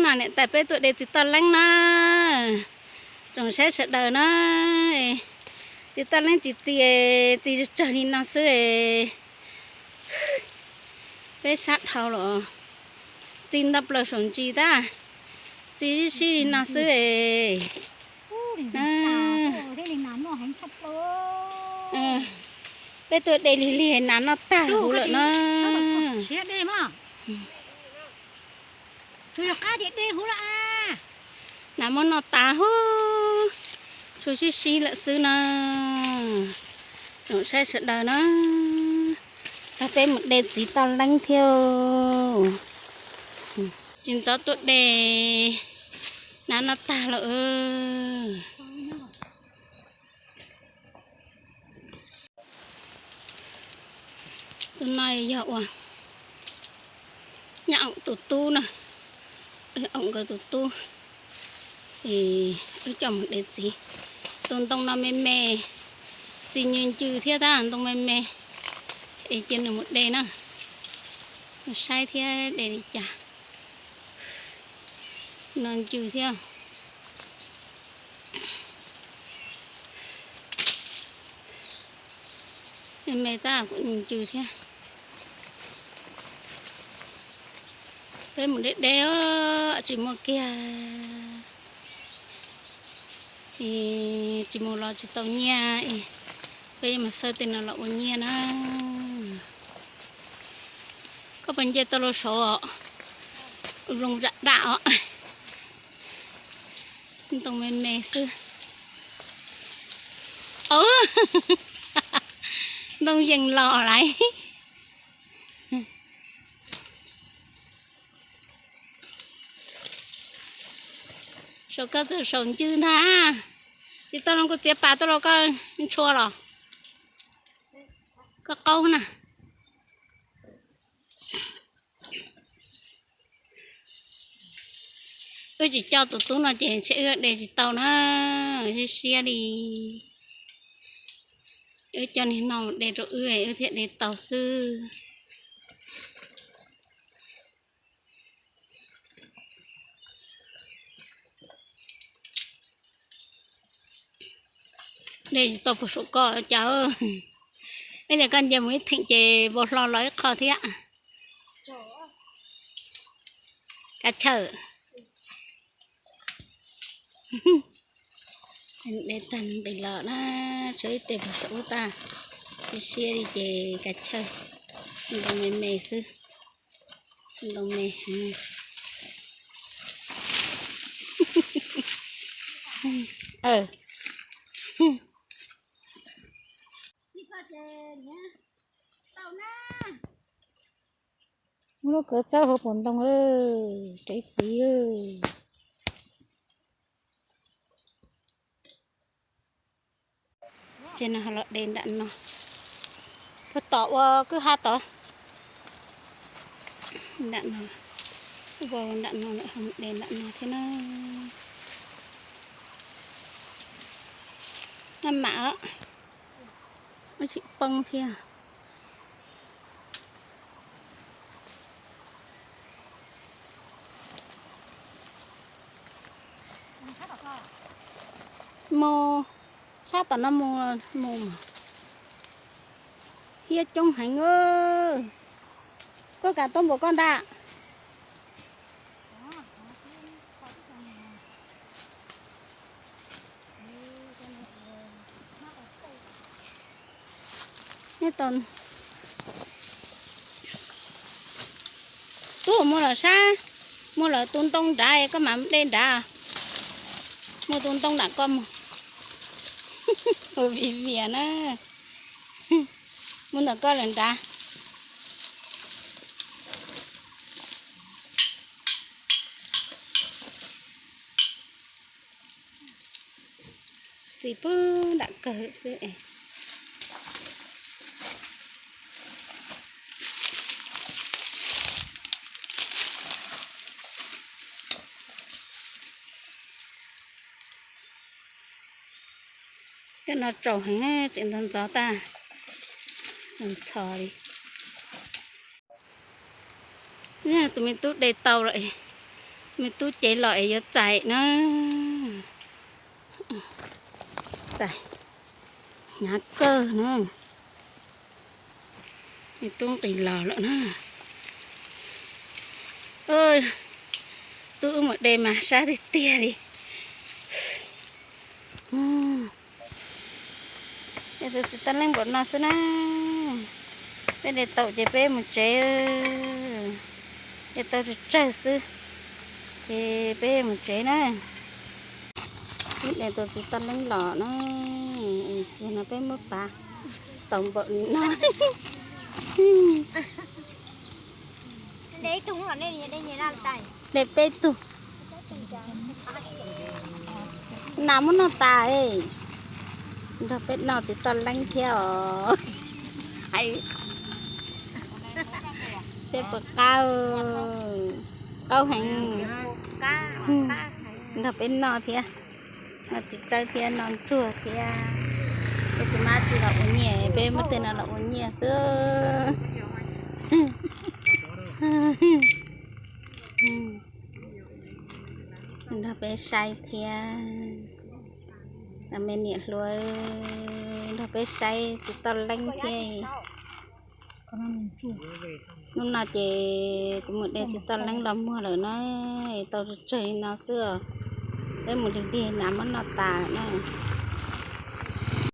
No niam tais peb tuaj de txiv toj leeb na, tsoom saib sawv daws na. Txiv toj leeb tsis txi, txi tsawg li no xwb. Peb sab dhau los txi ntau plaws saum ntsis tab, txi sib sib li no xwb. Peb tuaj de lig lig nas noj tag huv lawm na. Nas muab noj tas huv, tshuav sib sib lawm xwb na. Tsoom saib sawv daws na, tag peb mus de txiv toj leeb thiab. Tsis ntxov tuaj de nas noj tag lawm. Tus no yog uas nyab Oom tus tub na, Oom nkawd tus tub, es wb coj mus de txiv. Tus ntoo no me me, txiv nyws ncws thiab tab, ntoo me me, es cia nws mus de na, mus saib thiab de li cas. No ncws thiab. Me tab kuj ncws thiab. Peb mus de de, tsis muaj kiag, tsis mus los tsis tau nyiaj, peb mus xawb tej no los ua nyiaj na. Koj puas nce tau los saud os? Zoo zam dam os. Ntoo me me xwb. Ntoo yees los lawm. Saum koj txawm saum ncws ntag. Tsis tau los kuv txiav pas tuaj rau koj ntshua los. Koj qaub na. Wb tsis coj tus tub no ces ntshe wb de tsis tau na, siab siab li. Wb coj niag no de rau wb, wb thiaj de tau xwb. De tsis tau puag saum koj cas. Ib tias koj nce mus ib theem ces npau hlo los ib qho thiab. Kav chawj. De tag nqis los na, tshuav ib teg puag saum ub tag, siab siab li ces kav chawj. Ntoo me me xwb, ntoo me. Muab lub kawv txawb hauv paus ntoo, tsev txiv. Ces no los de nram no, puag tom ua kwj ha tod. Nram no, ua nram no lawm ho mus de nram no thiab na. Maj mam os, muab tsis poob thiab. Mus, sab tom no mus, mus mas. Hiab coob heev. Koj kam tuaj npaum koj ntag. Neb tau tub muaj lawm sab, muaj lawm tus ntoo nrad koj mam de nrad. Muaj tus ntoo nram koj mus. Ua viv vias na. Muaj ntawm koj lawm nrad. Txiv pw nram kawg xwb es. Cov no tsaus heev, tseem ntxov ntxov tag, ntxhov li. Tus me tub de tau lawm, Me tub cev los es yuav txais na. Txais, hnyav kawg na. Me tub nqis los lawm na. Tub wb mus de mas sab tiag tiag li. De tus txiv toj leeb npaum no xwb na. Peb de tau ces peb mus tsev. De tau tsawg tsawg xwb ces peb mus tsev na. Peb de tus txiv toj leeb los na. Ces no peb muab pav tau npaum no. De peb tug. Nas muab noj tas. Nrog peb noj txiv toj leeb thiab os. Hais seb puas qab. Qab heev. Nrog peb noj thiab. Noj tsis tsawg thiab, noj ntsuag thiab. Peb tsis muaj dab tsi los ua nyiaj, peb muab tej no los ua nyiaj xwb. Nrog peb saib thiab. Me niam hluas nrog peb saib txiv toj leeb thiab. Hnub no ces kuv mus de txiv toj leeb los muag lawm na, tau tsawg tsawg li no xwb os. Peb mus dig dig nas muab noj tas lawm na.